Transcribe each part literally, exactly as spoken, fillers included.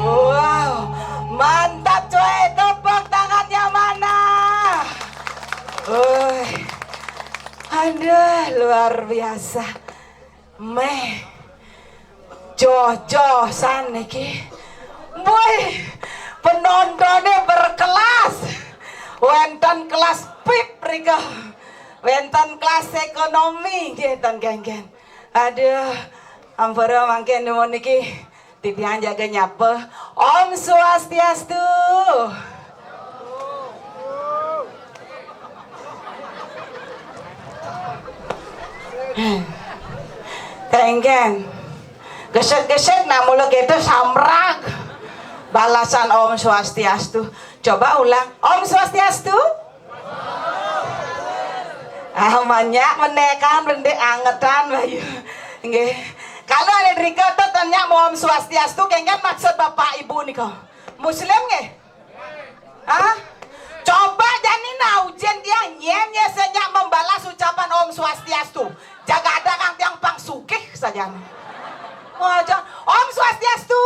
Wow, mantap coy, tepuk tangannya mana? Woi, aduh, luar biasa. Meh, joh-joh san niki. Woi, penontonnya berkelas. Wenten kelas pip rika. Wenten kelas ekonomi nggih ten genggen. Aduh, ampura mangke nuwun niki. Titiang jaga nyapa. Om Swastiastu. Tengken. Geset-geset nak mula kita samrak. Balasan Om Swastiastu. Coba ulang. Om Swastiastu. Ah, banyak menekan bende angetan bayu. Nggih. Kalau ada rika tu tanya mau Om Swastiastu, kengken maksud Bapak Ibu nika. Muslim nggih? Hah? Coba jani nah ujian dia nyen ya sejak membalas ucapan Om Swastiastu. Jaga ada kang tiang pang sugih saja. Wajah Om Swastiastu.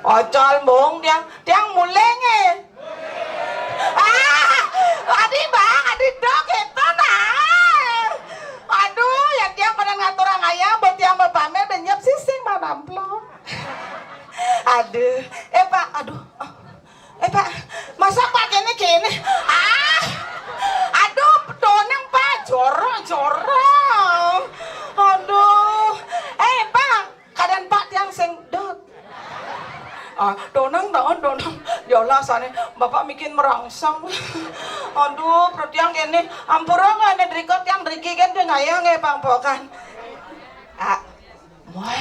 Ocol mung tiang, tiang mulai nggih. Ah, adi bang, adi dok itu nah. Aduh, ya tiang pada ngaturang ayah, buat tiang berpamer dan nyep sising mana amplop. Aduh, eh Pak, aduh. Eh Pak, masa Pak kene kene? Ah, aduh, donang Pak, jorong jorong. Aduh, eh Pak, kadang Pak tiang sing dot. Ah, donang daun donang. Ya Allah, sana Bapak bikin merangsang. Aduh, perut tiang kene. Ampura nggak nih drikot yang driki kan dia ngayang ya pangpokan. Ah, wah.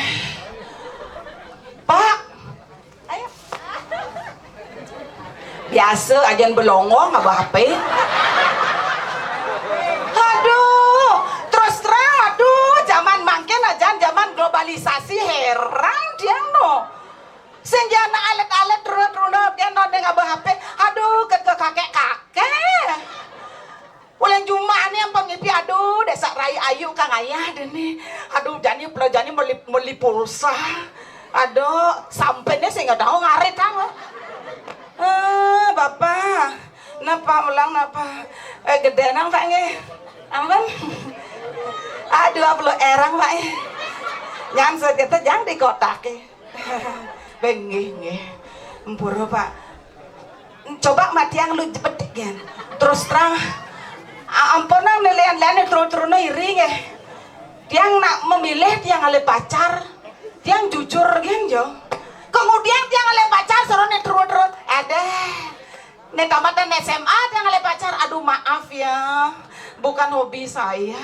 Pak, ayo. Biasa aja belongong apa H P. Aduh, terus terang, aduh, zaman mangkin aja zaman globalisasi, heran dia no. Pelajani meli, meli pulsa. Aduh, sampene sing nggak tahu ngarit apa. Eh, Bapak, napa ulang napa? Eh, gede nang, Pak, nggih. Ampun. Ah, dua puluh erang, Pak, ya. Nyan segitu jangan dikotake. Benggih, nggih. Empuro, Pak. Coba mah tiang lu jepet, gen. Terus terang, a-, ampunang nelian-lian terus-terus iri, nggih. Tiang nak memilih tiang ale pacar, tiang jujur, gen, jo. Kemudian tiang ale pacar, suruh nih terus-terus. Ada. Nih tamatan S M A tiang ale pacar, aduh, maaf ya, bukan hobi saya.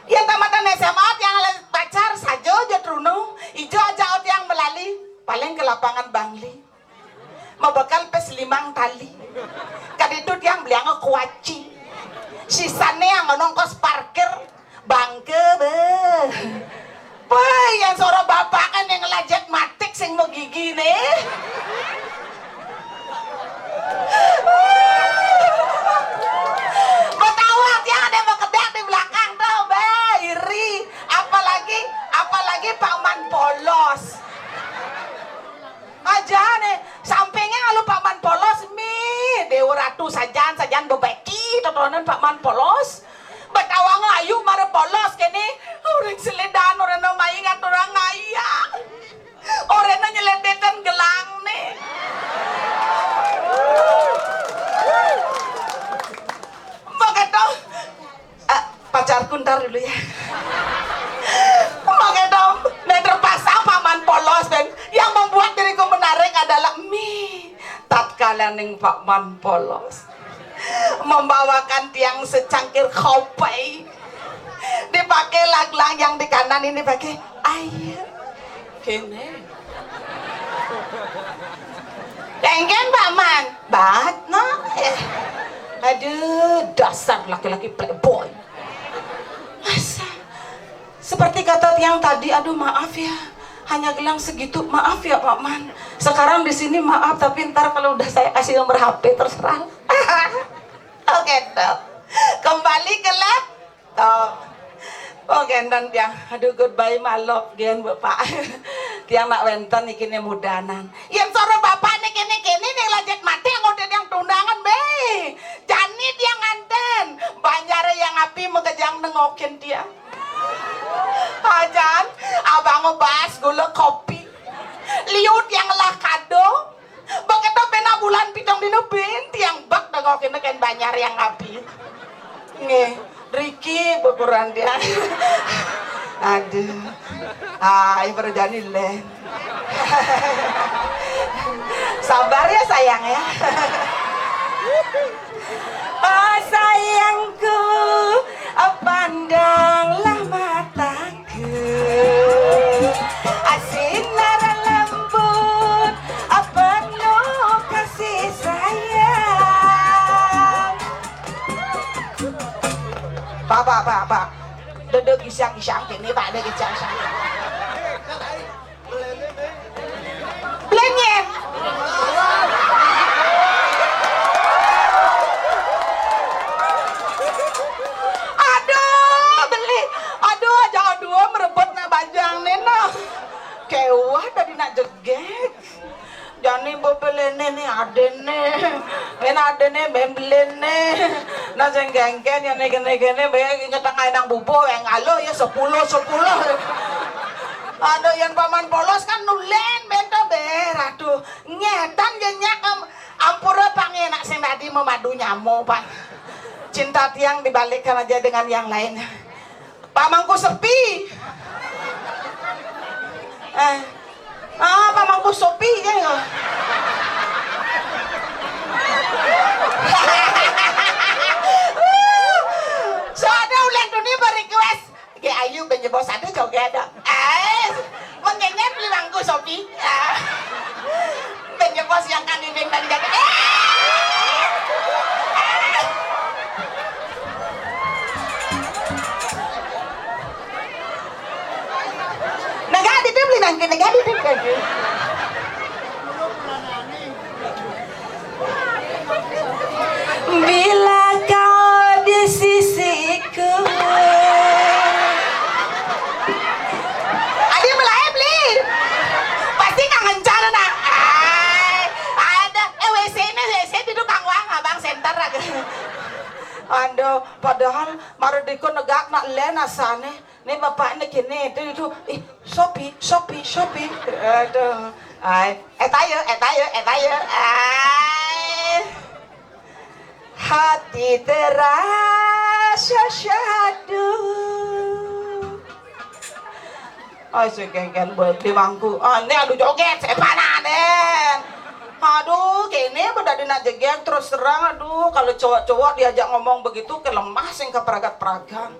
Ya, tamatan S M A tiang ale pacar saja aja trunung, ijo aja tiang melali, paling ke lapangan Bangli. Mebekal pes limang tali. Kaditu tiang belianga kuaci. Sisane yang nongkos parkir, bangke, be. Woi, yang soro bapak kan yang ngelajet matik sing mau gigi nih. Betawa tiang ada yang bekedak di belakang tuh, be, iri. Apalagi, apalagi Pak Man polos. Aja nih, sampingnya lalu Pak Man polos, mi, Dewa Ratu sajan, sajan bebeki, totonan Pak Man polos. Betawang ayu mara polos kene, orang seledan, orang no mai ngat orang ngaya. Orang no nyeledetan gelang nih. Begitu. Ah, pacarku ntar dulu ya. Makanya dong, nah, terpaksa Pak Man polos, dan yang membuat diriku menarik adalah mi, tatkala ning Pak Man polos membawakan tiang secangkir kopi, dipakai gelang yang di kanan ini pakai air. Kene. Lenggen, Pak Man. Bat, no. Eh. Aduh, dasar laki-laki playboy. Masa? Seperti kata tiang tadi, aduh, maaf ya. Hanya gelang segitu, maaf ya, Pak Man. Sekarang di sini maaf, tapi ntar kalau udah saya kasih nomor H P, terserah. Oke, tuh. Kembali ke lab. Toh. Oh, genten tiang. Aduh, goodbye, my love, gen, Bapak. Tiang nak wenten niki ne mudanan. Yen soro bapak niki, niki, niki, ning lajet mati, ngode tiang tundangan, be. Jani tiang nganten. Banjare yang api mengejang nengokin tiang. Ajan, abang ngebas gula kopi. Liu tiang lah kado. Beketo pena bulan pitong dino ben tiang bak dago kene ken banjar yang api. Nggih, Riki beburan dia. Aduh. Ah, ibu jani le. Sabar ya, sayang, ya. Oh, sayangku, pandanglah mata. Asin nara lembut, penuh kasih sayang. Pak, pak, pak, pak. Duduk isang-isang kene, pak, duduk isang-isang. Blenyen. Aduh, beli. Aduh, aja aduh merebut nak bajang nih, nah. Kewah tadi nak jegek. Jani bebelene nih adene. Ena adene bembelene. Nah, sing gengken ya nih kene-kene, be inget tengah nang bubu, yang alo ya sepuluh, sepuluh. Aduh, yang paman polos kan nulen bento be, aduh. Ngetan jenyak am-, ampura pangenak sing tadi memadu nyamo, Pak. Cinta tiang dibalikkan aja dengan yang lain. Pak Mangku sepi. Eh. Ah, Pak Mangku sepi ya. Soalnya ulang dunia request. Ge ayu ben jebos ade joget dong. Eh, mengenyan beli mangku sopi. Ah. Ben jebos yang kan ibing tadi joget. Eh. Negatif beli nangke negatif. Bila kau di sisiku, Padahal mara dika negak nak len asane. Ni bapakne kene, itu, itu, "Ih, sopi, sopi, sopi." Aduh. Ai, eh, tayo, eh, tayo, eh, tayo. Ai. Hati terasa syahdu. Ai, segenggen buat di mangku. Ah, ini aduh joget, sepanan, Den. Aduh, kene bedadi nak jegeg terus terang. Aduh, kalau cowok-cowok diajak ngomong begitu, ke lemah sing keperagat-peragat.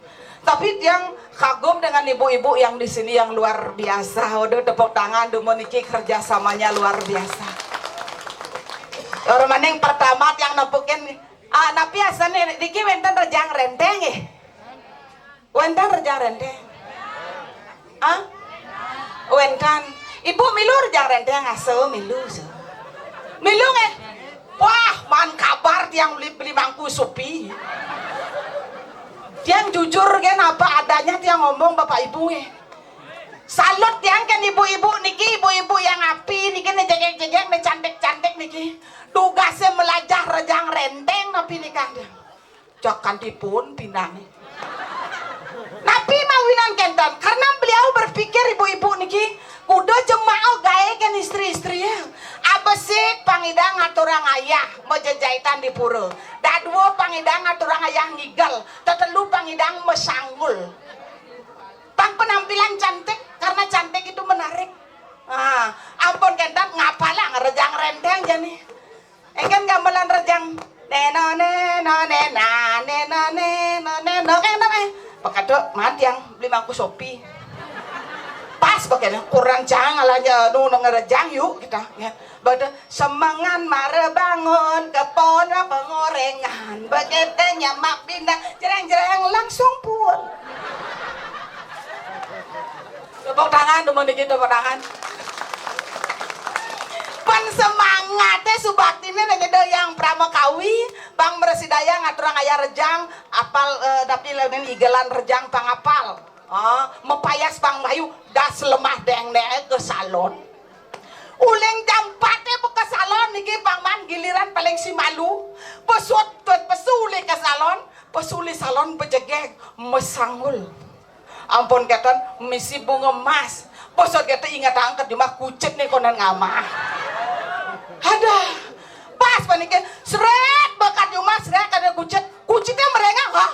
Tapi tiang kagum dengan ibu-ibu yang di sini yang luar biasa. Waduh, tepuk tangan, dumun niki kerjasamanya luar biasa. Orang maning pertama tiang nempukin, ah, napi asane niki wenten rejang renteng, eh? Wenten rejang renteng? Ah? Wenten. Ibu milu rejang renteng, aso milu, so. Milu, eh? Wah, man kabar tiang beli, beli mangku supi. Tiang jujur gen apa adanya tiang ngomong, Bapak Ibu, eh. Salut tiang kan ibu-ibu niki, ibu-ibu yang api niki, ne jegeg-jegeg, ne cantik-cantik niki. Tugasnya melajah rejang renteng napi nikah dia. Cak kantipun pinange. Napi mawinan kenten? Karena beliau berpikir, ibu-ibu niki, kuda jemaah gae ken istri-istri ya. Abesik pangidang aturang ayah majejaitan di pura. Dadua pangidang aturang ayah ngigel. Tetelu pangidang masanggul. Pang penampilan cantik, karena cantik itu menarik. Ah, ampun kenten, ngapalang rejang renteng jani. Engken gamelan rejang. Neno, neno, nena, neno, neno, neno. Kenten, eh. Pekeduk, man tiang beli mangku sopi. Pas begini, kurang jang alanya nu ngerejang yuk kita. Ya. Bada semangan mare bangun, kepon pengorengan. Begitu nyamak pindah, jereng-jereng langsung pun. Tepuk tangan, dumun niki tepuk tangan. Pan semangate subaktine nang nyeda yang pramakawi, pang mresidayang aturang ayah rejang, apal, eh, tapi lain igelan rejang pang apal. Ah, mapayas pang mayu, das lemah deng deng ke salon. Uling jam empat e ke salon niki pang man giliran paling si malu. Pesut tuan pesu ulih ke salon, pesu ulih salon bejegeg, masanggul. Ampun kenten misi bunga emas. Bosot kenten ingat angkat di mah kucit nih konen ngamah. Ada. Pas panike seret bakat di rumah seret kada kucit. Kucitnya merengah, ha?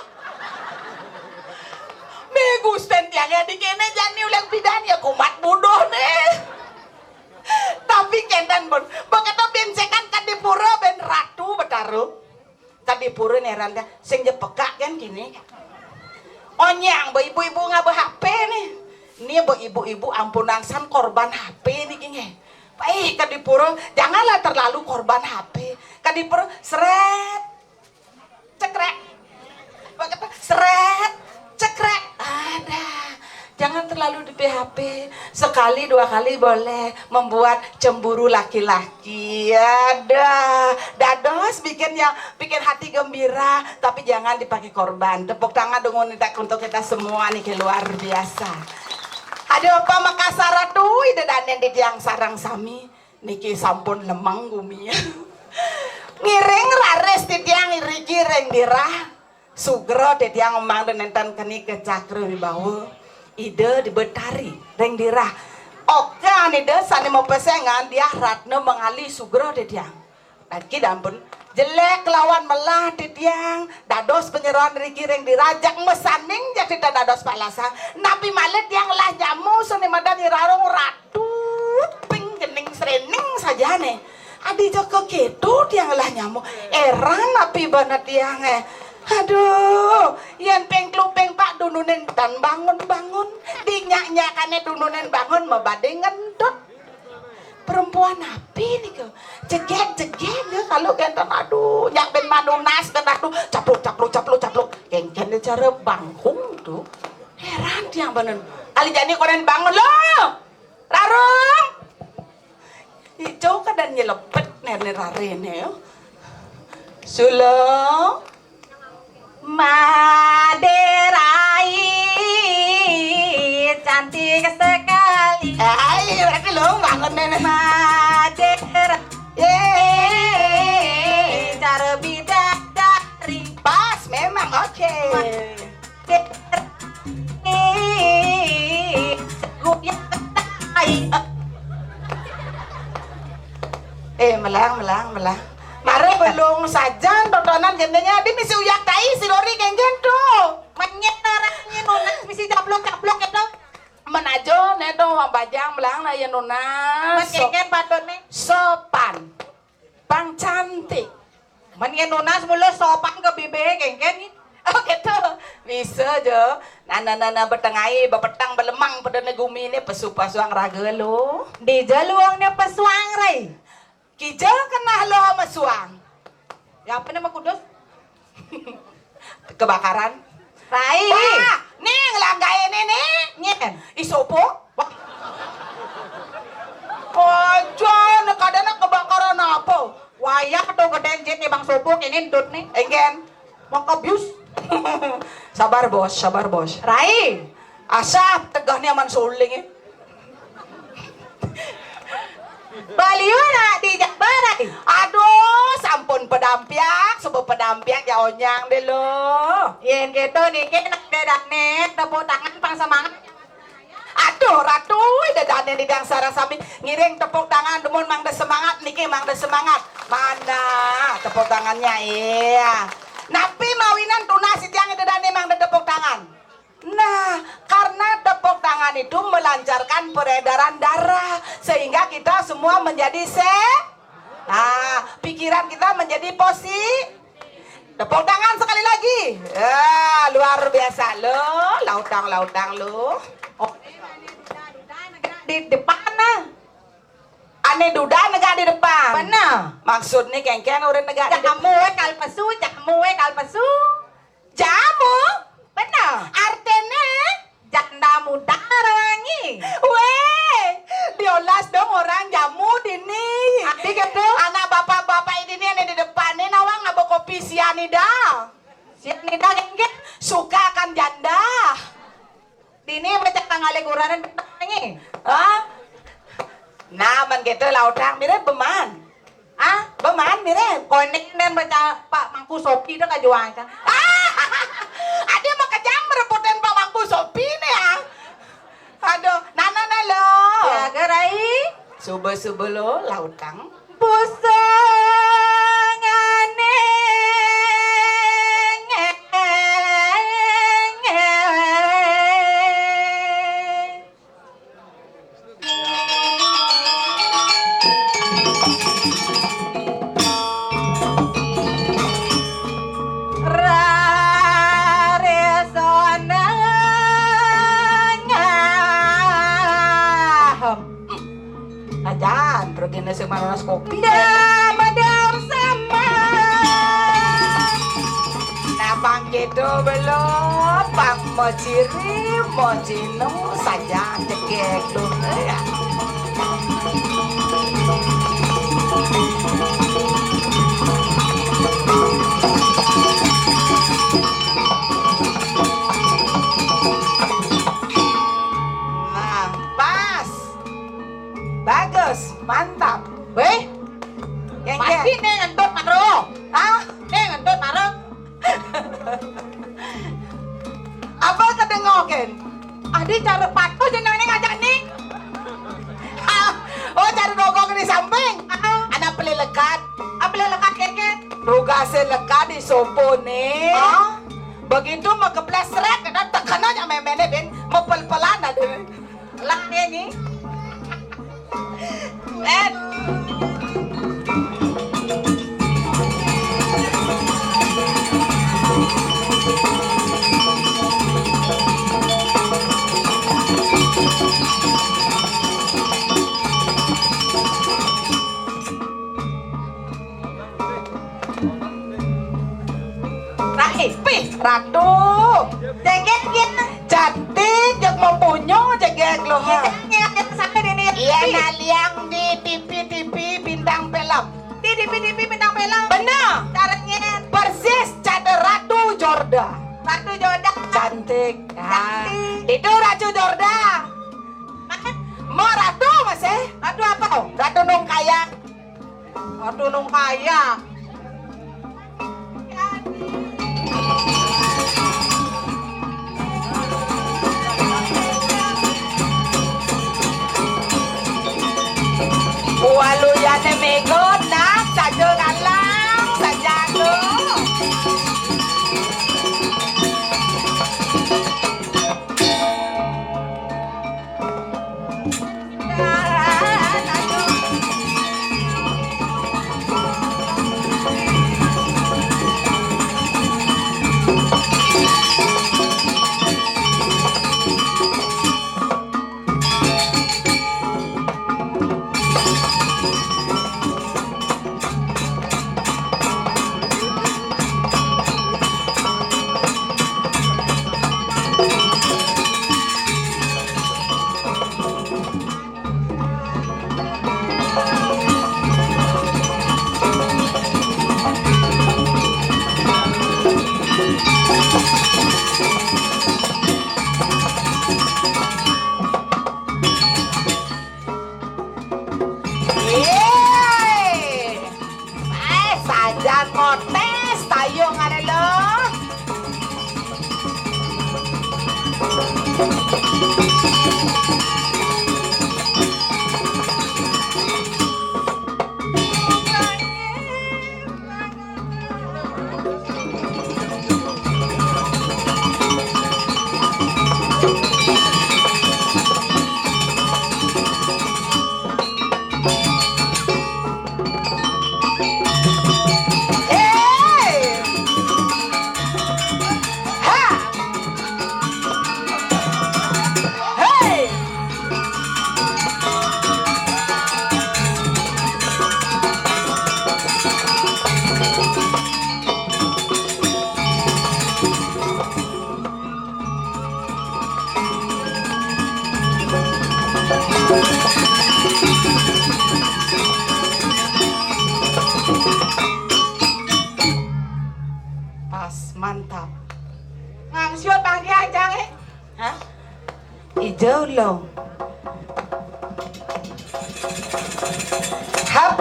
Migusten tiangnya di kene jani ulang bidan ya kumat bodoh nih. Tapi kenten pun, begitu bensekan kan di pura ben ratu betaru. Kan di pura nih randa, sing jepekak kan kini. Onyang, be ibu-ibu ngaba H P nih. Nih be ibu-ibu ampun angsan korban H P nih kini. Baik, kan di pura, janganlah terlalu korban H P. Kan di pura, seret, cekrek. Seret, cekrek. Ada. Jangan terlalu di P H P. Sekali dua kali boleh membuat cemburu laki-laki. Ada. Dados bikin yang bikin hati gembira, tapi jangan dipakai korban. Tepuk tangan dong untuk kita semua nih, luar biasa. Ada apa Makassar tuh, ida danen di tiang sarang sami. Niki sampun lemang gumi. Ngiring raris titiang iriki ring dirah. Sugra titiang mangda nenten keni ke cakra wibawa. Ida di Betari ring dirah. Okan ida sane mapesengan diah ratna mangali sugra titiang. Niki dampun jelek lawan melah titiang, dados penyerahan riki ring dirah jak mesaning jak titiang dados palasa. Napi malih tiang lah nyamu sane madan irarung rat Tut, ping gening srening sajane. Adi jaka keto tiang lah nyamuk. Eran api banget tiang, eh. Aduh, yen ping telu ping pat dununin tan bangun-bangun. Dinyak-nyakane dununin bangun mabade ngentut. Perempuan api nika? Jegeg-jegeg ya kalau kenten, aduh, nyak ben manunas ben aduh, capluk capluk capluk capluk. Kengken cara bangkung tuh. Heran tiang bangun. Kali jani konen bangun lo. Rarung. Ijo kadang nyelepet nene rarene yo. Sula. Maderai cantik sekali. Ai, berarti lo bangun nene. Madera. Yeay. Cara bidadari. Pas memang Oke. Eh, melang, melang, melang. Mare belum sajan tontonan gendengnya. Dia misi uyak tai si Lori genggen tuh. Menyen orang ini nunas misi caplok-caplok itu. Menajo ne dong, bajang melang na ya nunas. Mas genggen patut nih. Sopan. Pang cantik. Men nunas mulu sopan ke bibe genggen. Oh gitu. Bisa jo. Nana nana betengai bepetang belemang pada ne gumi ne pesu pasuang raga lo. Di jaluang ne pesuang rai. Kija kenah lo mesuang. Ya apa nama kudus? Kebakaran. Rai. Wah, nih ngelanggai ini nih. Nyen. Isopo. Wah. Aja, nek kadana kebakaran apa? Wayah tuh gedeng jin nih Bang Sobok ini entut nih. Enggen. Maka bius. Sabar bos, sabar bos. Rai. Asap tegahnya aman suling ya. Baliuna di Jabarai. Aduh, sampun pedampiak, sebut pedampiak ya onyang deh lo. Yen gitu niki nak dedane tepuk tangan pang semangat. Aduh, Ratu, dedane di dangsara sami ngiring tepuk tangan dumun mang de semangat niki mang de semangat. Mana tepuk tangannya iya. Napi mawinan tunas itiang dedane mang de tepuk tangan. Nah, karena tepuk tangan itu melancarkan peredaran darah sehingga kita semua menjadi se Nah, pikiran kita menjadi posi. Tepuk tangan sekali lagi. Ya, luar biasa lo, lautang-lautang lo. Oh, di depan nah. Ane duda negak di depan. Benar. Maksudnya kengkeng orang negak di depan. Jamu we kalpesu, jamu we kalpesu. Jamu? Benar. Artene? Janda muda rawangi. Weh, diolas dong orang jamu dini. Adi gitu. Anak bapak-bapak ini nih ada di depan nih nawang ngabo kopi sianida. Sianida gengge. Suka akan janda. Dini baca tanggal liburan ini. Hah? Nah, man gitu lah orang mirip beman. Ah, beman mirip. Konek nen baca Pak Mangku Sopi dah kajuang kan. Ah, ada mah kejam merebutin Pak Mangku Sopi nih ya. Aduh, nana nalo. Ya, gerai. Subuh-subuh lo, lautang. Pusangane. Rarisonang. Ajan, pergi nasi manas kopi. Dah madam sama. Nah, pang gitu belum, pang mociri, mocinu saja cekek lu. Ya. Nah, pas. Bagus, mantap. Weh, pasti nih ngentut maro. Hah? Nih ngentut maro. Apa kedengokin? Adi cara patuh jeneng nih ngajak nih. Ah, oh, cara dogong di samping. Ah. Anak beli lekat. Ah, beli lekat keke. Tugasnya lekat di sopo nih. Ah. Begitu mau kepleset, kena tekan aja memene bin, mepel-pelan ada. Lah ini. Eh. Rai, pih, Ratu. Jegek ya. Cantik, jek mempunyung, jegek lo. Iya, jegek, jegek, sampai di nih. Iya, naliang di T V, T V bintang film. Di T V, T V bintang film. Benar. Caranya. Persis, cara Ratu Jorda. Ratu Jorda. Cantik. Nah, cantik. Itu Ratu Jorda. Makan. Mau Ratu masih? Ratu apa? Ratu Nungkaya. Aduh, nung kaya. Waluyané mégot nang saja galang saja tuh. Yéé. Eh, sajan motes tayung ada lo. Pas, mantap. Ngangsiut panggihan, Cang, eh? Hah? Ijo lo. Hap.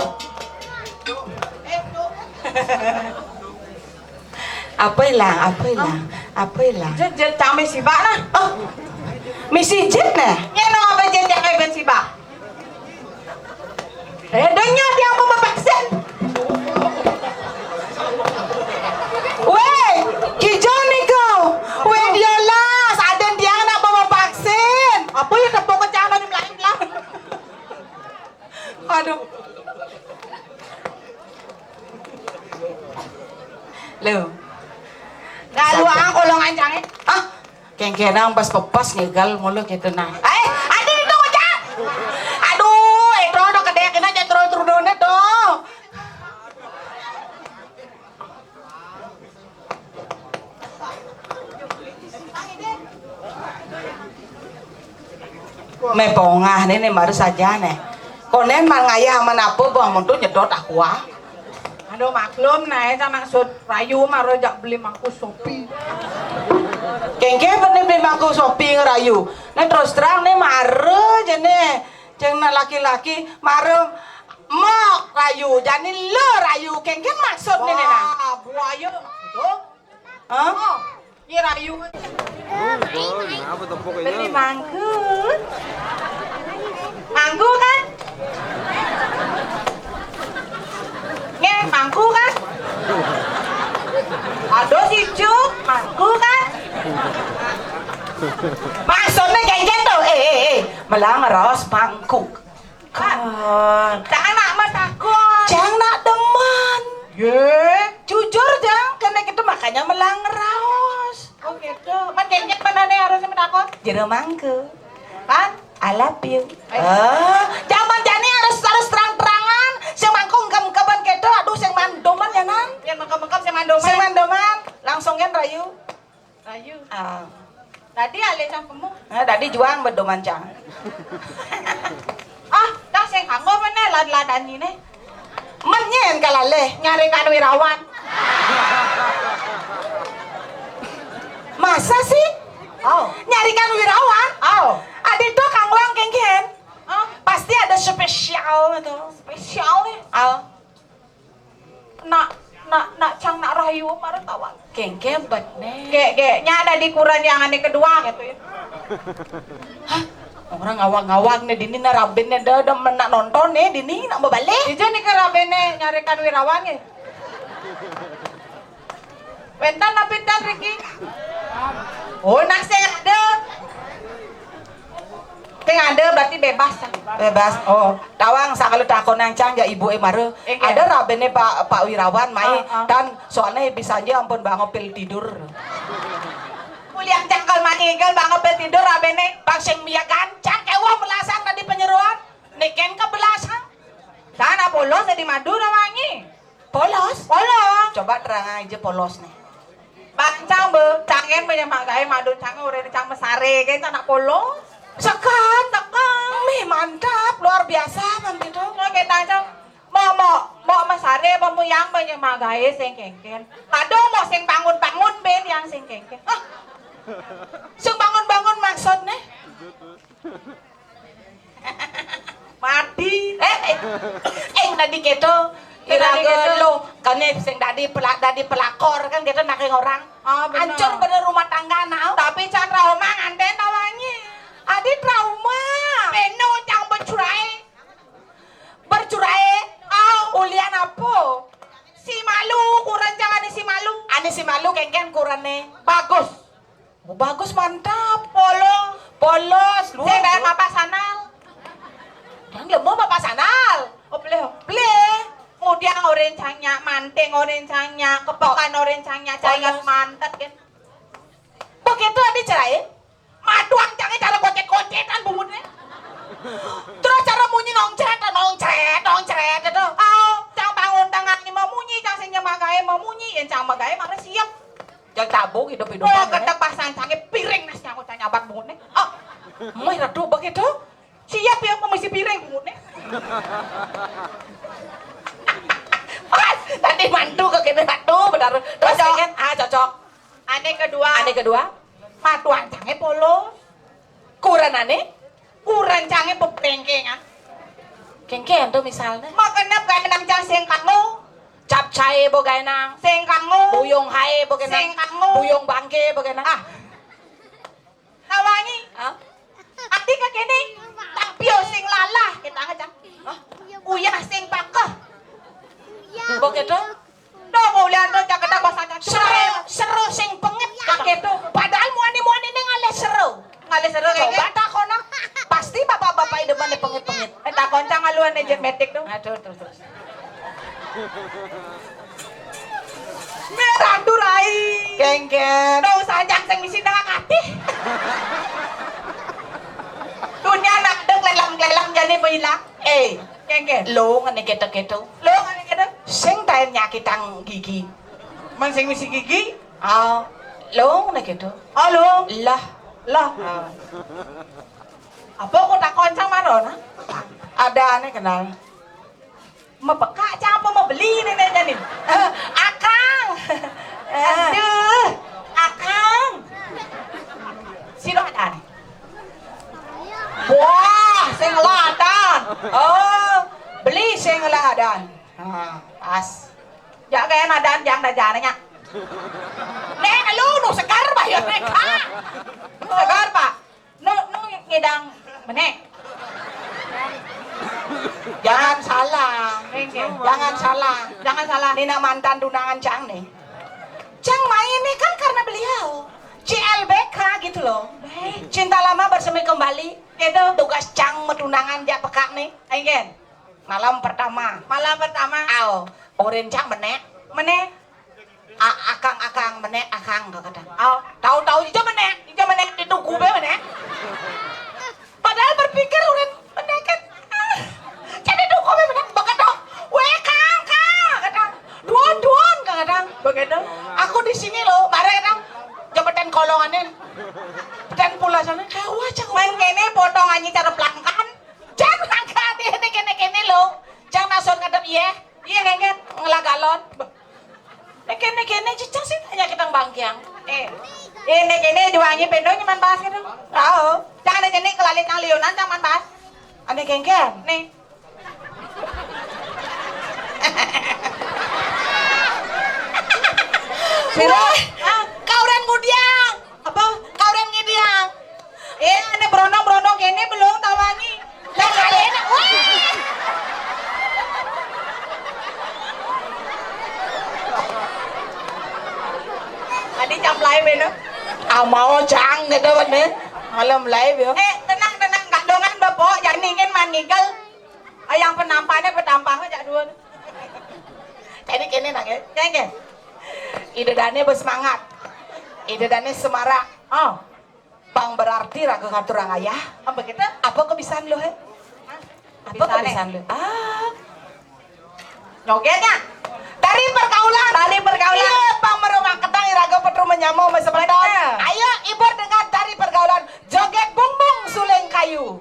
Apa ilang? Apa ilang? Apa ilang? Jit, jit, kami sibak nah. Oh, misi jit nah. Nyén apa jit yang ben sibak? Eh, dengar tiang mau vaksin. Wéh, kijo niko. Wéh, diolah, sadén tiang nak mau vaksin. Apa ya tepung kecana di Melayu lah. Aduh. Lo. Nah, lu ah, kolong ancangé. Ah, kéngkénang pas pepas ngégal mulu gitu nah. Eh, adi itu ngocak. Aduh, itu udah gedé kena aja turun-turunnya tuh. Mé pongah né, né mara saja né. Konén man ngayah man apa bah mun tu nyedot aku ah. Aduh, maklum nah, éta maksud rayu mara jak beli mangku sopi. Kéngké bené beli mangku sopi ngerayu. Né terus terang né mara jé né. Céng nak laki-laki mara mok rayu, jani lo rayu. Kéngké maksud né né nah. Wah, buaya. Tuh. Hah? Oh, iya rayu. Aduh, kenapa tepuk ini? Beli mangku. Mangku kan? Nggih, mangku kan? Aduh, si Cuk, mangku kan? Maksudnya kayak gitu. Eh, eh, eh. Melang ros mangkuk. Kan. Cang nak mah takon. Cang nak demen. Yé. Jujur, Jang. Karena gitu makanya melang raos. Oh gitu. Man kenyek mana nih harusnya menakon? Jero mangku. Kan? I love you. Eh. Eh, zaman jani harus, harus terang-terangan. Sing mangku engkem-engkeman gitu. Aduh, sing mandoman ya, Nan. Yang mengkem-mengkem sing mandoman. Sing mandoman. Langsung kan rayu. Rayu. Ah. Tadi alih cangkemmu. Nah, tadi juang bedoman cang. Ah, tah sing kanggo mana lad-ladan ini? Menyén kalalih nyarikan wirawan. Masa sih? Oh. Nyarikan wirawan? Oh. Adi tuh kanggo yang kéngkén. Oh. Pasti ada spesial itu. Spesial nih. Oh. Nak, nak, nak cang nak rayu mara tawang. Kéngké bet né. Gé, gé, nya ada di kuran yang ane kedua gitu ya. Hah? Orang ngawag-ngawag né dini, na rabin né, da, da, nak nonton né dini, nak bebalik. Ija nika rabin né nyarikan Wirawan nggih. Wénten napi ten riki? Oh, nak sing ada. Sing ada berarti bebas. Bebas. Oh, tawang sakala takonang cang ja ibu é mara. Inggih. Ada rabin né Pak, Pak Wirawan mai, ah, ah, tan soalnya bisa aja ampun bangopil tidur. Ulian cangkel manigel bangopil tidur rabin né. Bang sing miagan cang kéweh melasang tadi penyeruan. Niken ke belasang. Sana polos jadi madu nawangi. Polos? Polos. Coba terang aja polos nih. Bang cang be, cangin banyak magai madu cang udah cang mesare kan anak polos. Sekan, sekan. Mih, mantap, luar biasa, Bang Tito. Mau kita cang, mau, mau, mau mesare, mau muyang banyak magai sing kengken. Kadang mau sing bangun-bangun ben yang sing kengken. Ah. Sing bangun-bangun maksudnya? Mati. Eh, eh, eh, tadi gitu. Tadi iraga gitu. Lo, kan sing dadi pela-, dadi pelakor kan gitu, naking orang. Ah, bener. Hancur bener rumah tangga, nah. Tapi can trauma nganten tawangi. Adi trauma. Beno cang bercerai. Bercerai. Ah, ulian apa? Si malu, kuran cang ane si malu. Ane si malu kengken kurane. Bagus. Oh, bagus, mantap. Polos. Polos, luar biasa. Saya bayar bapak sanal. Yang lemo bapak sanal. Oh, boleh. Boleh. Mudiang oren cangnya, manting oren cangnya, kepekan oren cangnya, cayat mantet kan. Begitu ada cerai. Maduang cangnya cara kocet-kocetan bungut nih. Terus cara munyi nongcret, nongcret, nongcret itu. Oh, cang bangun tangan ini mau munyi, cang sing nyemagae mau munyi, yang cang magae mana siap. Jang cabuk hidup-hidup. Oh, ketepasan sange piring nasi aku tanya abad bungut nih. Oh, meh ratu begitu. Siap ya pemisi piring bungut nih. Pas tadi mantu ke kene ratu benar. Terus cocok. Ingat, ah, cocok. Ane kedua. Ane kedua. Matuan cange polos. Kuran ane? Kuran cange bebengkeng ah. Kengken tuh misalnya. Makenep gaenang cang sing kango. Capcay bo gaenang. Sing kango. Buyung hae bo gaenang. Sing kango. Buyung bangke bo gaenang. Ah. Tawangi. Hah? Ati ka kene. Tapio sing lalah kita aja. Hah? Uyah sing pakeh. Bo gitu? Tuh, mau lihat tuh, cak kita bahasa cak. Seru, seru sing pengit. Cak gitu. Padahal muani-muani ini ngalih seru. Ngalih seru kayak coba gitu. Takono. Pasti bapak-bapak itu mana pengit-pengit. Eh, takon cang aluan aja metik tuh. Aduh, tuh, tuh. Mirandu rai. Kengken. Dong sanjang sing misi dengan ati. Dunia nak dek lelang-lelang jadi hilang. Eh, kengken. Lo ngene keto-keto. Lo ngene keto. Sing taen nyakitang gigi. Man sing misi gigi? Ah, lo ngene keto. Oh, lo. Lah. Lah. Ah. Apa aku takon sama Rona? Ada aneh kenal. Mepekak cang apa mau beli ini nanya nih? Eh, Akang. Eh. Aduh, Akang. Sira ada nih. Wah, sing ladan. Oh, beli sing ladan. Ah, pas. Ya kayak nadan jang dajannya. Nek lu nu segar bayar mereka. Nu segar, Pak. Nu, nu ngidang menek. Jangan salah. Nggih. Jangan salah. Jangan salah. Nina mantan tunangan Cang nih. Cang main nih kan karena beliau. C L B K gitu loh. Baik. Cinta lama bersemi kembali. Gitu. Tugas Cang metunangan jak pekak nih. Ayo, Gen. Malam pertama. Malam pertama. Ao. Oren Cang menek. Menek. A-, akang, akang, menek, akang, kakadang. Oh, tahu-tahu ija menek, ija menek di tugu be menek. Padahal berpikir udah menek kan. Ah, jadi tugu be menek, begitu. Weh, kang, kang, kakadang. Duan, duan, kakadang. Begitu. Aku di sini loh, mare kadang jabatan kolonganin. Dan pula sana, kayak wah, cak. Main kene, potongannya cara pelangkan. Jangan angkat, ini kene-kene loh. Jangan asal ngadep, iya. Iya, kengken. Ngelah galon. Nek kene-kene cicak sih tanya kita bangkiang. Eh, ini kene duanya pendo nyaman bahas gitu. Tahu. Jangan ada jenis kelalit nang liunan nyaman bahas. Ane kengken. Nih. Sira, ah, kauran ngudiang. Apa? Kauran ngidiang. Eh, ane brondong-brondong kene belum. Ada bener. Malam live ya. Eh, tenang, tenang, kandungan bapak, jani kan man ngigel. Ayang penampane petampang jak dua. Jadi kene nak ya. Kene. Ida dane bersemangat. Ida dane semarak. Oh. Pang berarti raga katurang ayah. Apa kita? Apa kebisan lo he? Apa kebisan lo? Ah. Jogetnya. Tari pergaulan. Tari pergaulan. Iya, pang merumah ketang iraga petru menyamo masa petang. Ayo, ibu dengan tari pergaulan. Joget bumbung suling kayu.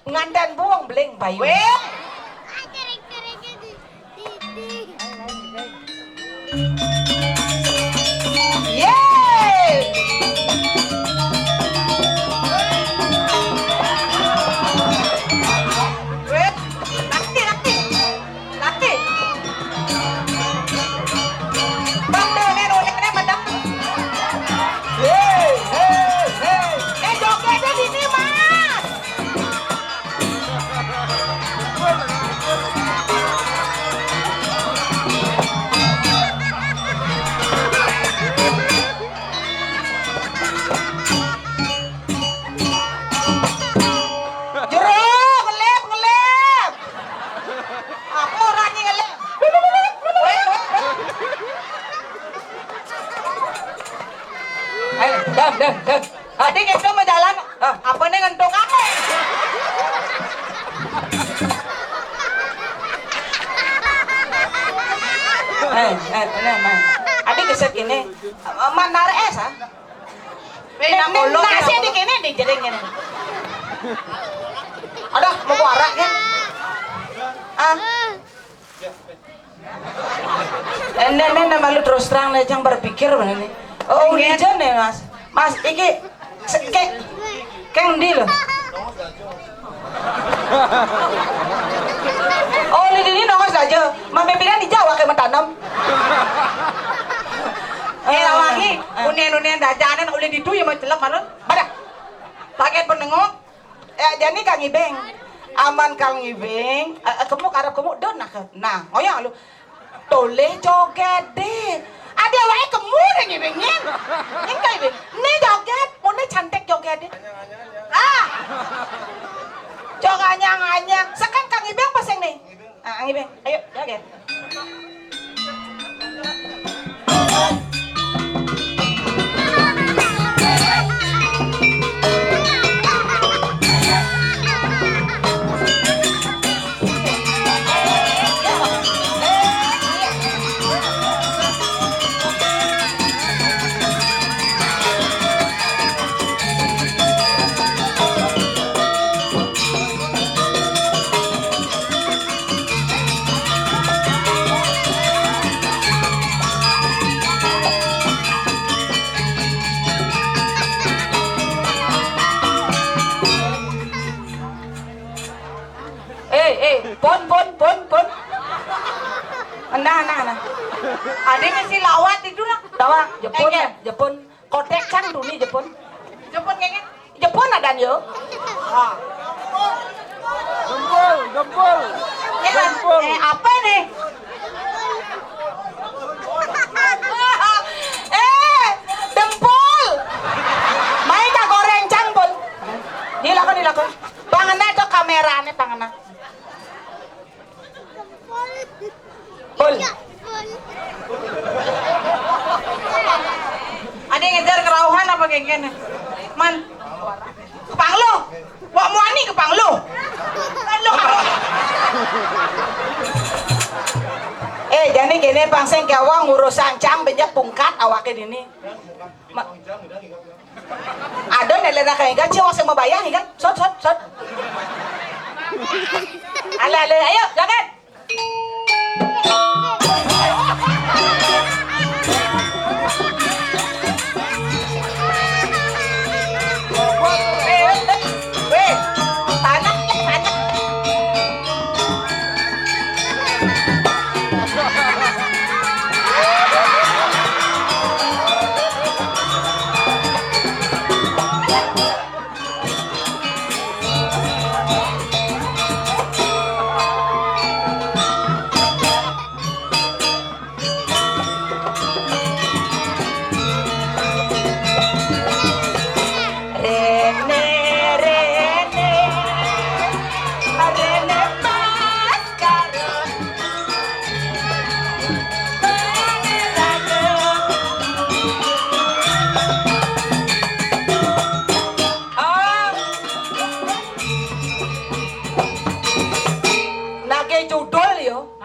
Ngandan buang beling bayu. Weh. Yeay. Weh. Nanti, nanti. Laki. Bang, deh, nih, nih, nih, nih, nih. Hei, hei, hei. Eh, jogetnya di sini, Mas. Jero, ngelip, ngelip. Apa orangnya ngelip? Eh, dam, dam, dam. Tadi kita mau jalan, ah, apa nih ngentuk aku? Eh, eh, ini, man. Adi geset gini, man narik es, ah? Weh, nang nasi di kene, di jering kene. Aduh, mau arak kan? Ah. Ene, ene, ene malu terus terang nih, cang berpikir mana nih. Oh, ulijan nih, Mas. Mas, iki se-, ke-, keng ndi lo? Oh, li dini nongos aja. Mambe bilang di Jawa kayak mentanam. Eh, lawangi, eh, unian-unian dajanan oleh ditu ya mau celep marun. Pada. Pakai penengok. Eh, jani Kang Ibeng. Aman Kang Ibeng. Eh, eh, kemu karep kemu don nah. Nah, ngoyong lu. Toleh joget deh. Ada wae kemu deh Ibeng nyen. Engkai Ibeng. Nih joget, mau nih cantik joget deh. Ah. Joget anyang-anyang. Sekarang Kang Ibeng pasang nih. Ah, Kang Ibeng. Ayo, joget. Eh, eh, pon, pon, pon, pon. Nah, nah, nah. Ada mesti lawat itu lah. Tawa, Jepun, eh, iya. Jepun. Kotek cang duni Jepun. Jepun kayaknya. Jepun ada yo. Ah. Dempul, dempul. Eh, dempul. Eh, apa nih? Eh, dempul. Mai ka goreng cang pun. Dilakon, dilakon. Pangena to kamerane pangena. Pul. Ada yang ngejar kerauhan apa kayak gini? Man. Kepang lo. Wak muani kepang lo. Kan lo kalau Eh, jani kene pang sing kawang urusan cang benjak pungkat awake dini. Ma- Ada nek lera kayak gaji wong sing mau bayar kan? Sot, sot, sot. Ale, ale, ayo, joget. Weh, weh, weh. Tanah, tanah.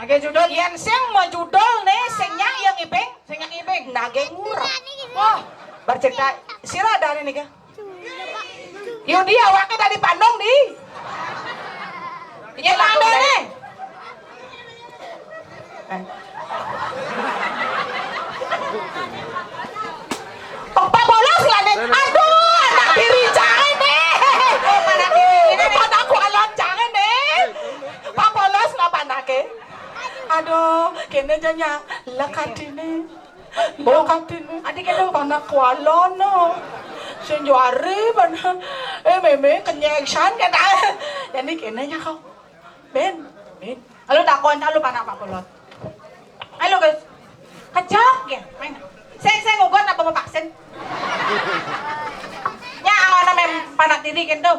Nggih judul. Yén sing majudul né, sing nyak ya ngibing. Sing nyak ngibing. Naging ngurep. Wah, bercerita sira ada nika. Yudi awake dadi pandong di. Iya, ada né. Pak Polos lah né. Aduh, anak diri jangan né. Oh, anak diri. Ini anak kualon jangan né. Pak Polos napa anake? Aduh, kene janya lek atine. Lek atine. Adi kene anak kualon no. Sing juari bana. Eh, meme kenyek san kata. Jadi kene nya kau. Ben, ben. Lalu takon, lalu panak Pak Polos. Halo, guys. Kejak ya, main. Sing, sing ugot apa mau vaksin? Ya, ana mem panak diri gitu.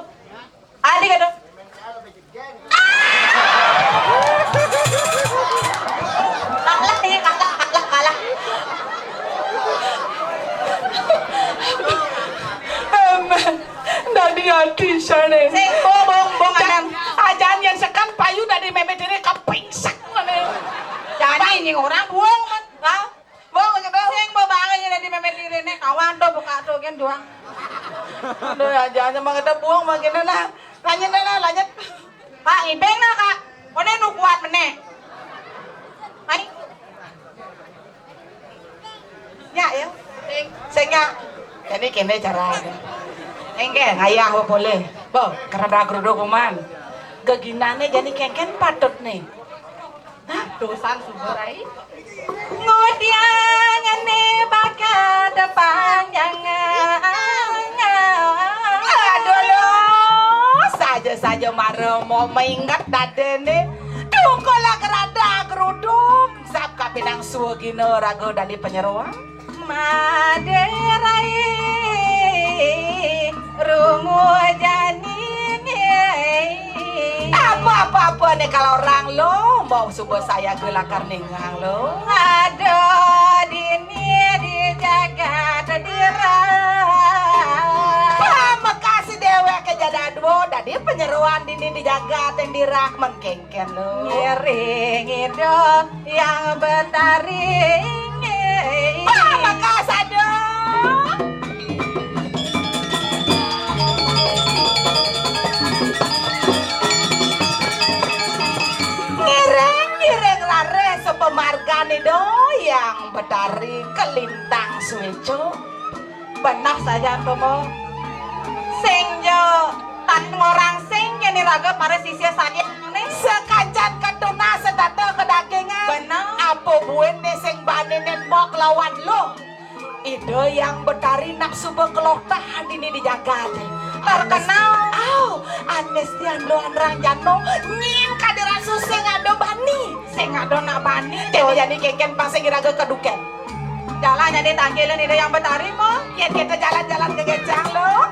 Adi gitu. Kalah nih, kalah, kalah, kalah. Em, dadi ati sane. Sing, bo, bong, bong, anan. Ajan yen sekan payu dadi meme diri kepingsek ngene. Jani nying orang buang, Mas. Hah? Bong, bong. Sing, bo, bangun yen dadi meme diri ne kawan tuh buka tuh kan doang. Aduh, ajan sama kita buang makin nah. Lanjut, nah, lanjut. Pak, ibeng nah, Kak. Kone nu kuat meneh. Hai. Ya, ya. Sing, sing ya. Jadi kene carane. Engke ngayah apa boleh? Bo, kerada geruduk kuman. Geginane jadi kengken patut nih. Hah? Dosan subur ai. Ngudiangane bakat panjang. Aduh lo, saja-saja mara mau maingat dadene. Tungkola gerada geruduk. Sap kapinang suwegina raga dadi panyeroan. Maderai rungu jani. Apa-apa-apa ne kalau orang lo mau suba saya gelakar ningang lo. Ada dini di jagat dira. Pamekas dewek ke jadadwo dadi panyeroan dini di jagat yang dirak mengkengken lo. Ngiring hidup yang Betari. Pamekas aduh. Ngiring-ngiring rare sepemargane do yang Betari kelintang sueco. Benah saja tomo. Sing jo tan ngorang sing yen iraga para sisya sadia ne. Sekancan ketuna setata kedagingan. Benah. Apa buin ne sing baninen mok lawan lo? Ida yang Betari nak suba kelotah dini di jagat. Terkenal. Au, anes tian doan rang jano nying kadiran susing ada bani. Sing ada nak bani. Jadi jadi kengken pasing iraga keduken. Jalan jadi tangkilan ida yang Betari mo. Ya kita jalan-jalan ke Gecang lo.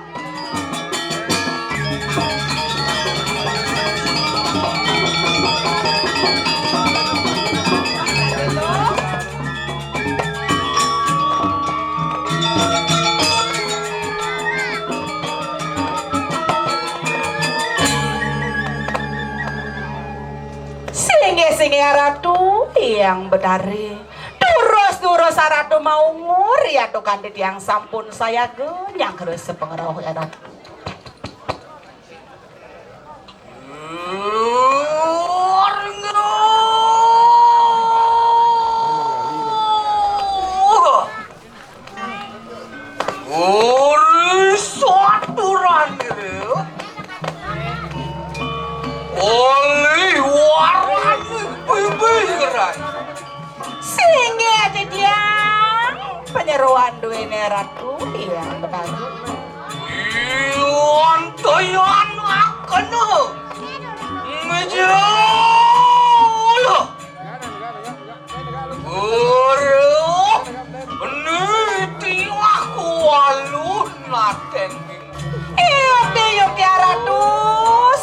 Singgih-singgih Ratu yang Betari. Durus-durus Ratu maungur ya tuh kanthi tiang sampun sayaga nyanggra sepengeroh ya Ratu. Ori saturan ire. Oli warani bibi rai. Singgih ati tiang panyeroan duene Ratu Hyang Betari. Iwan toyan akena. Ngejul. Guru, niti aku alun naten. Iya, iya, Ratu.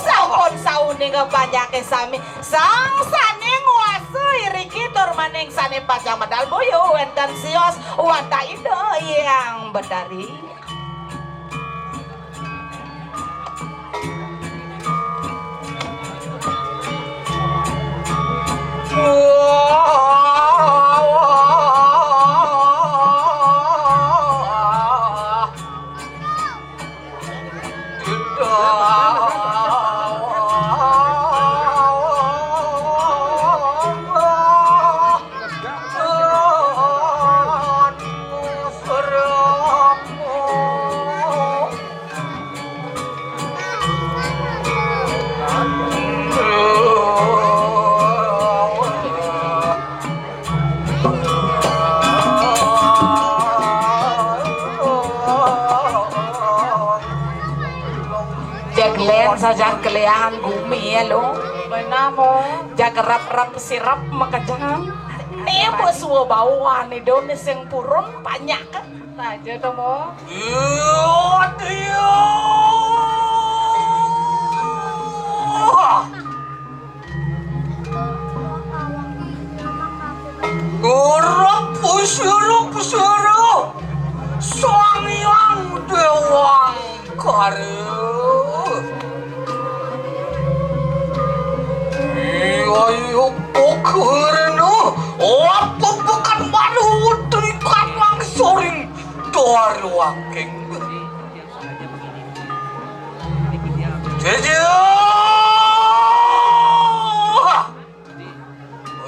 Sampun sauni ngepanjake sami. Sang sane nguasai riki tur maning sane pacang medal boyo wenten sios wantah Ida Hyang Betari. Yahan gumi ya lo. Benar mo. Jagerap-rap sirap makejang. Ni bos wo bawa ni do ni sing purun banyak kan. Saja to mo. Iya, iya. Urip pusuru pusuru Sang Hyang Dewangkara. Iya, iya, pokokna apa pekan baru wetri kanang soring Dwarwaking. Jeje.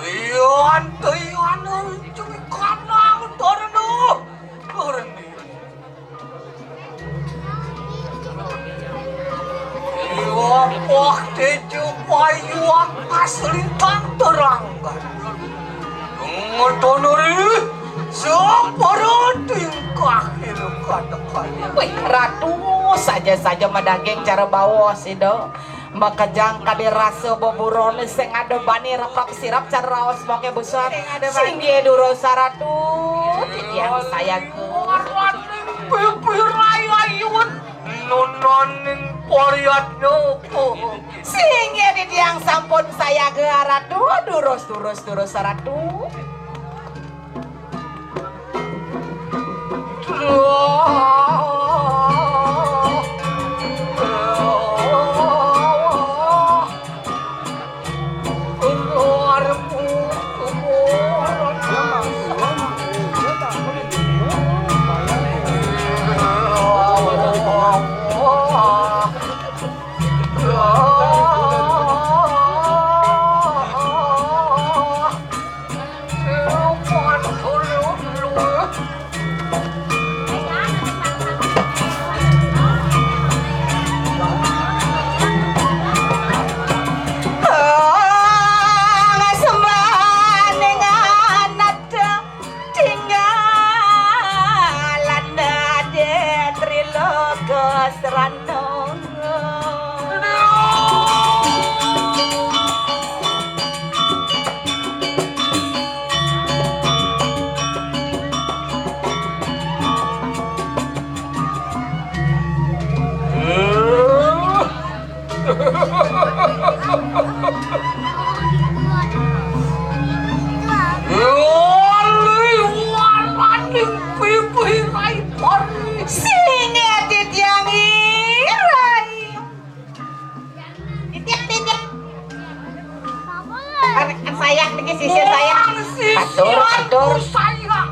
Iya, antu iya, anu, cumi kanang, torno. Torni. Iya, pah, tejo, payu, angkas, lintang, terang. Ngetonori, separa tingkah, ilu kata-kata. Wih, Ratu, saja-saja madaging cara bawa sido. Makejang kadi rasa beburone sing ada bani repap sirap cara raos make busur. Sing ada bani. Singgih durus Ratu, titiang sayaga. Waraning pipir ayayun, nunaning pariatna. Singgih titiang sampun sayaga Ratu, durus, durus, durus Ratu. Tinggalan Raden Triloka Srana. Wali waraning pipih Rai Pari. Sing ati tiang i, Rai. Titiang, titiang. Kan, kan sayang niki sisir sayang. Atur, atur. Sayang.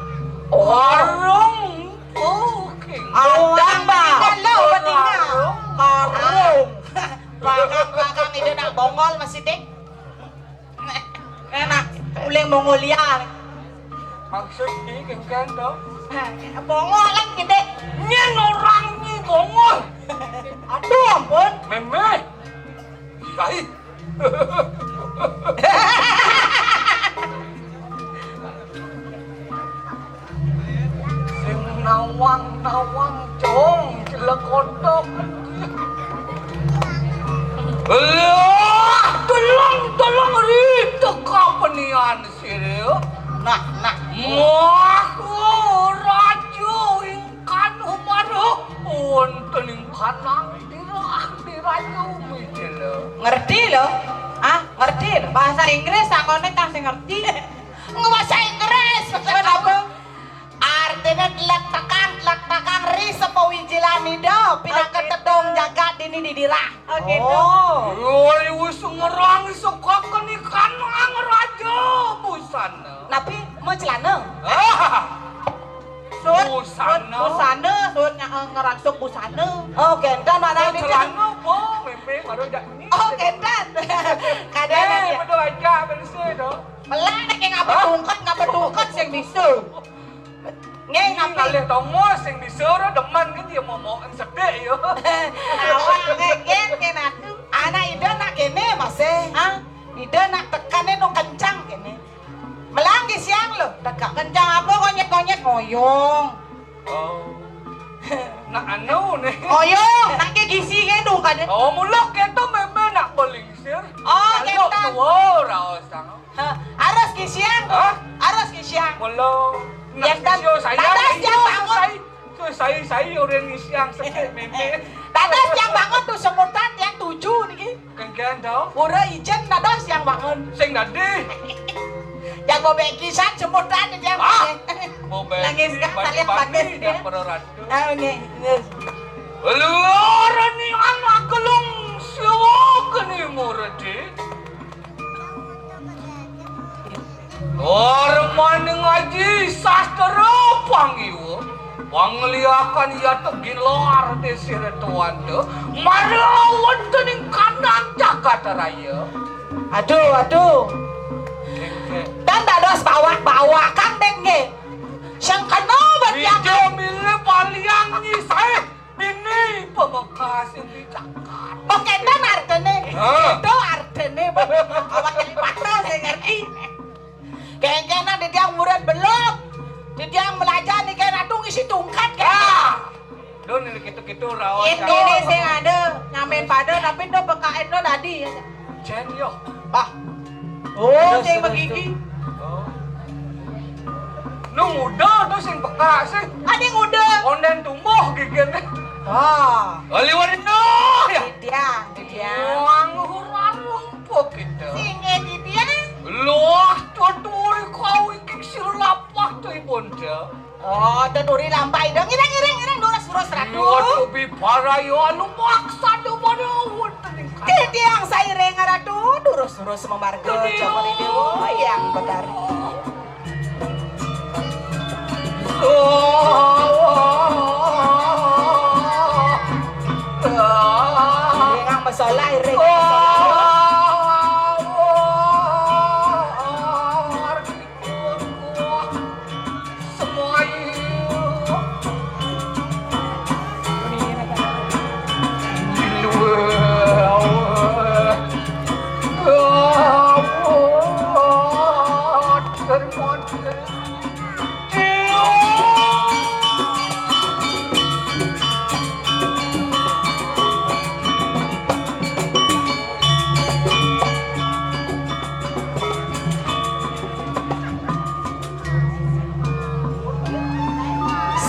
Oh. Warung. Oh, oke. Adang, Bang. Halo, betina. Warung. Bakang, bakang, ide nak bongol masih, Dik. Enak, uling Mongolia. Maksud ki kengken to? Bongol kan gede. Nyen orang ni bongol. Aduh, ampun. Meme. Sai. Sing nawang-nawang, Cong, celekotok. Lah, tolong, tolong, Ri, teka penian sire. Nah, nah. Wah, raja ingkang umara wonten ing kanang dirah diraja Wijela. Ngerti lho? Ah, ngerti lho. Bahasa Inggris sakone kang sing ngerti. Nggak bahasa Inggris. Kenapa? Artine telek tekang, telek tekang ri sepo wijilan ida, pinaka tedung jagat dini didirah. Oke, oh. Woi, wis ngerang sekaken ikan ang raja busana. Napi mau celana? Ah. Sut, busana. Sut, busana, sut nya, eh, ngerangsuk busana. Oh, kenten mana ini? Celana apa? Meme baru jak ini. Oh, kenten. Kadang eh, aja. Betul aja, bersih tu. Melah nak ngapa tungkat, ngapa tungkat sing bisa. Nggih, napi? Kalih tongos sing bisa ora demen kan ya momoken sedhik ya. Awak nggih, nggih, nggih, aku. Anak ida nak kene masih. Hah? Ida nak tekane no kencang kene. Melang ki siang lho, tegak. Kencang apa konyet-konyet ngoyong? Oh. Nak anu nih. Ngoyong, nak ke gisi ke tu kan. Oh, mulak ke tu memang Belingsir. Oh, kalau kénten. Tua raos tang. Hah, harus kisiang. Hah? Harus kisiang. Mula. Yang nak tan-, sio saya, dados sio yang bangun. Sai, sio sai, sai orang ngisiang sedikit mémé. Dados yang bangun tuh semutan yang tujuh niki. Kéngkén to? Pura ijen dados yang bangun. Sing dadi. Yang bobek kisan semutan itu yang ah, bobek. Nangis kan, bagi-bagi salib bagus, ya. Dah para ratu. Ah, nggih, nggih. Luar ni anak gelung siwa keni murdi. Warmane ngaji sastra panggiwa. Pangliakan yata gilar desira tuanda. Mara wonten ing kandang jagat raya. Aduh, aduh. Tan dados bawak-bawakan dék nggih. Sing kena bagi aku. Ija milih paliang nyi saé. Ini pamekasing di Jakarta. Kok kénten artine? Hah? Itu artine, awak jadi patah saya ngerti. Kéngkénan di tiang murid belum. Di tiang belajar nih kayak ratu ngisi tungkat kan. Ah. Dun ini gitu-gitu rawan. Ini nih sing ada ngamen pada tapi do bekain do tadi ya. Cen yo. Bah. Oh, sing begigi. Oh. Nu muda to sing peka sih. Adi muda. Onden tumbuh gigine. Ah. Liwat itu ya. Dia, dia. Wang huran lumpuk gitu. Sing dia. Loh, tuturi kau iki sir lapah to ibonda. Oh, tuturi lampah ida. Ngiring, ngiring, ngiring, durus, durus, Ratu. Iya, tubi paraya anu maksa do pada wonten ing kata. Titiang sairing, Ratu, durus, durus mamarga. Titiang. Jaman ini, oh, yang benar. Oh. Ngiring masalah, iring masalah.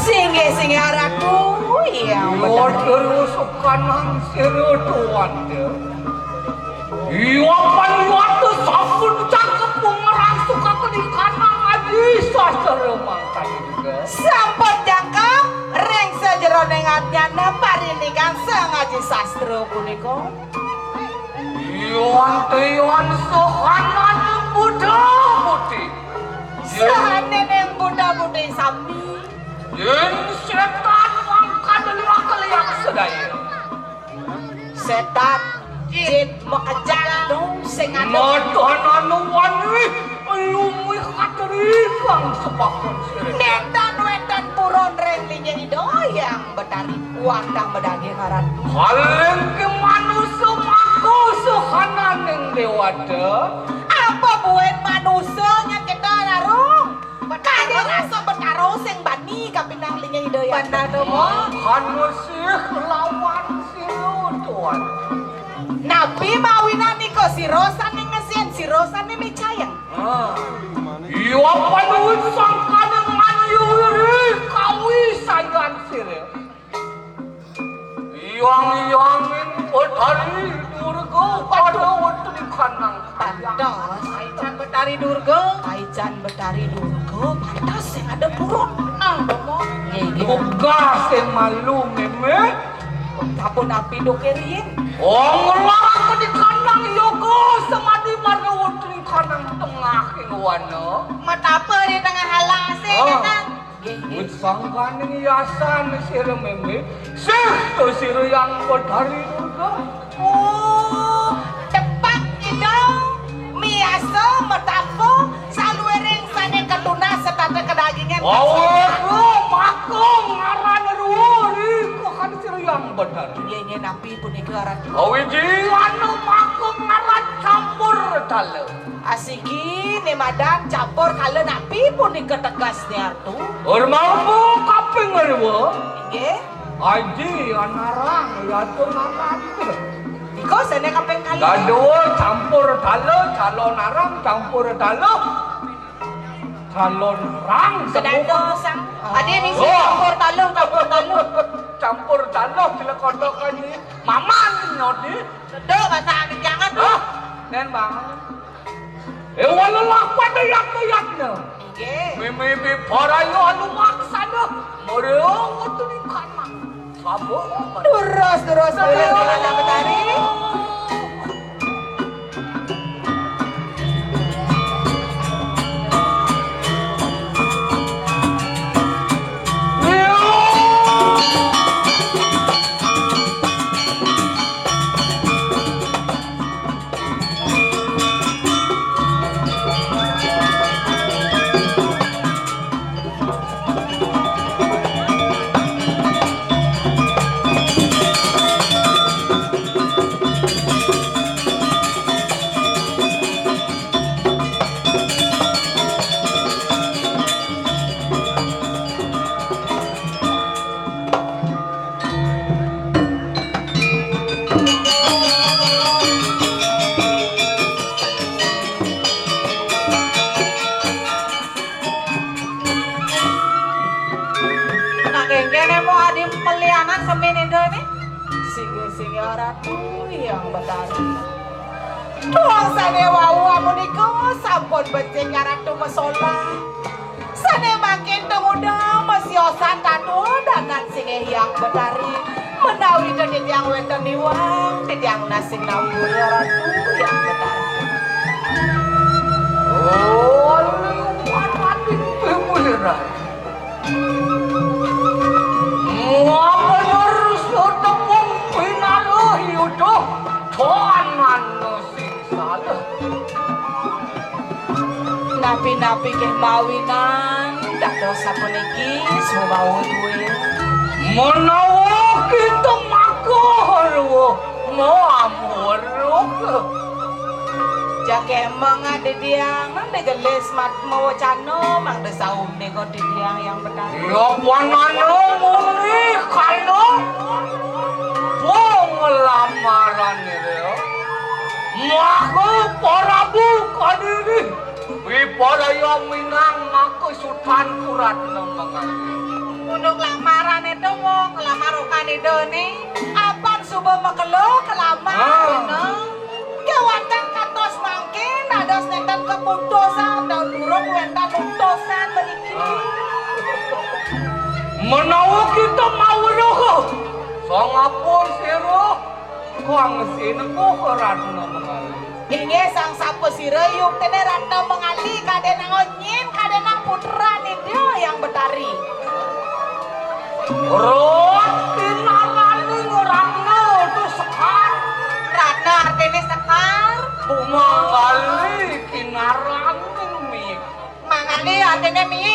Singgih, singgih, Ratu. Iya, bener. Waduh, sukanang sira tuan, ya. Iya, pan waduh sampun cakep pengerang suka kedikanang aji sastra mangkani juga. Sampun cakep, ring sajeroning adnyana parinikan sang aji sastra punika. Iwan tiwan sahanan Buddha Buddhi. Sahaning Buddha Buddhi sami. Yen setan mangkana liwak-liwak sedaya. Setan, jin, makejang dong sing ada. Matanan wani, lumih kateri kang sepakon sirih. Nénten wénten purun ring linggih Ida Hyang Betari. Wantah medaging aran. Kalengke manusa maka sahananing déwata. Apa buin manusa nya kita larung? Kadi rasa Betara sing bani kapinang linggih Ida Hyang. Benar to, Mo? Manusa lawan sira tuan. Napi mawinan nika sira sané ngesén, sira sané micayang? Ah. Iya panuwun sangkaning manjuri kawisayan sira. Iyang-iyanging Betari Durga pada wonten ing kanang kayang. Pantes. Aican Betari Durga. Aican Betari Durga, pantes sing ada purun. Nang, Bomo. Nggih, nggih. Tugas sing malu, Mémé. Sapunapi duké riyin? Oh, ngelarake di kanang yoga samadhi marga wonten ing kanang tengah ing wana. Matapa di tengah alas, eh, ah. Nggih, nggih. Wit sangkaning yasan sira Mémé, sih to sira Hyang Betari Durga. Oh, tepak Ida miyasa matapa saluiring sané katunas setata kedagingan. Wawéh, maka ngaran ruwuri kok kan sira Hyang Betari. Nggih, nggih, napi punika aran? Awiji anu maka ngaran campur kala. Asiki né madan campur kala napi punika tegasné Ratu? Urmangmu kaping lima. Inggih. Aji anarang yatu nangan. Kok sene kaping kali? Dadua campur taluh, calon arang, campur taluh, calon arang. Kedadosan. Ade misi campur taluh, campur taluh. Campur taluh, gila kotok kan ni. Maman nyodi. Sedek bahasa anu jangan tu. Hah? Nen bang. Eh, walalah pada yak-yaknya. Nggih. Mimi bi paraya lumaksana. Mereo tu di kanan. Sabo. Durus, durus, durus, Raja Betari. Nah, kengkene mo adi pelianan semin Indo ini. Singgih-singgih Ratu Hyang Betari. Tuang sane wau amunika sampun becik Ratu Mesolah. Sane mangkin tengudang masiosan tatu danan singgih Hyang Betari. Menawi titiang wenten niwang, titiang nasing nampura Ratu Hyang Betari. Oh, liwat ati piwirah. Muapaner sutepung pinaluh yuduh tuanan sing salah. Napi-napi keh mawinan dados sapuniki suwau duwe. Menawa kita maka haruh moamuruk. Jake mengadidiang nang degelis mat mawacana mangda saum nika titiang Hyang Betari. Ya panana muni kala panglamaran ira. Maka Prabu Kadiri wiparaya minang maka sutan kurat nang mangali. Unduk lamaran itu mau ngelamar ukan ida ni. Apan suba makelo kelamar. Ah. Ina. Kewanten kantos mangkin dados nenten keputusan, daun durung wenten utusan mriki. Menawa kita mawruh, sangapun sira kang sinepuh Ratna Mangali. Inggih sang sapasira yuktine Ratna Mangali, kadene ngonyin, kadene putran Ida Hyang Betari. Rot kinaraning Ratna tu sekar. Ratna artine sekar. Mangali kinaraning mi. Mangali artine mi.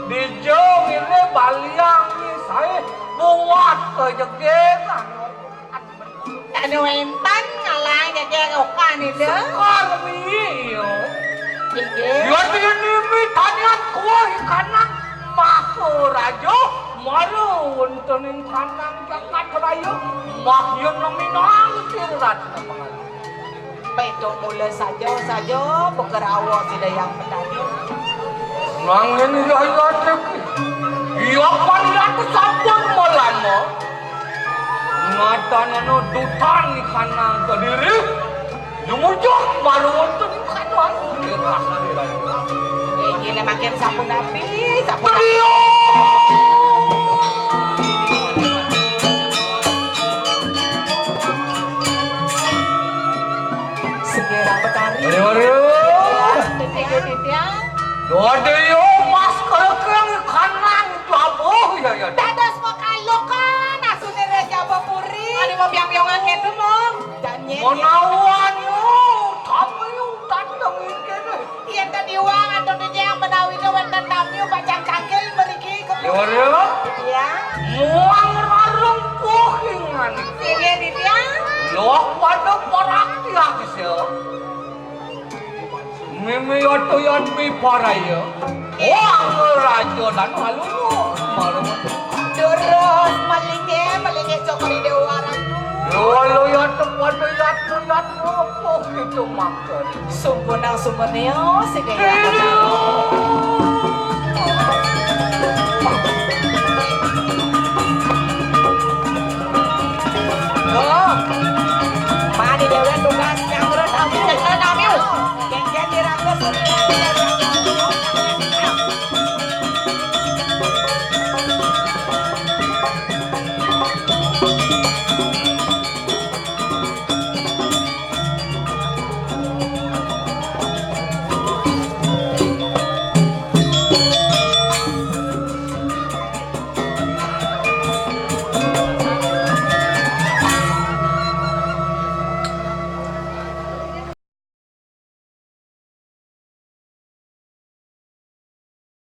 Dija ngene baliang ni sae buat kejege. Anu wenten ngalah nyegeng okan Ida. Sekar mi, iya. Inggih. Ya dini mi tanian kuah ikanang Maharaja mara wonten ing kanang jagat raya. Mah yen minang sirat. Petuk mula saja, saja, begerawos Ida Hyang Betari. Nanging Yaya Dewi, iya panjat sampun melama. Ngatanana dutan ikanang Kediri, jumujug maruwun kadang. Inggih, makin sapunapi, sapunapi. Segera Betari. Ayo, ayo. Titiang, titiang. Dode yo, mas kelekeng kanang jabuh, ya, ya. Dados makalukan, asune Raja Bapuri. Adi mau biang-biangan ketu, Mong. Janyen. Menawan, yo, tamu dateng kene. Yen tadi wang atau titiang menawi ke wonten tamu pacang cangkil mriki ke. Iya, iya. Iya. Muang rarung puhingan. Inggih, titiang. Loh, pada parak tiang, sia. Mimi atuyan mi paraya. Wah, raja dan halulu. Malu. Durus, malinge, malinge cokori dewa ratu. Lolo ya Luyat-luyat ngopo gitu mangkene? Sumpunang sumeneo sing kaya Oh, mani dewek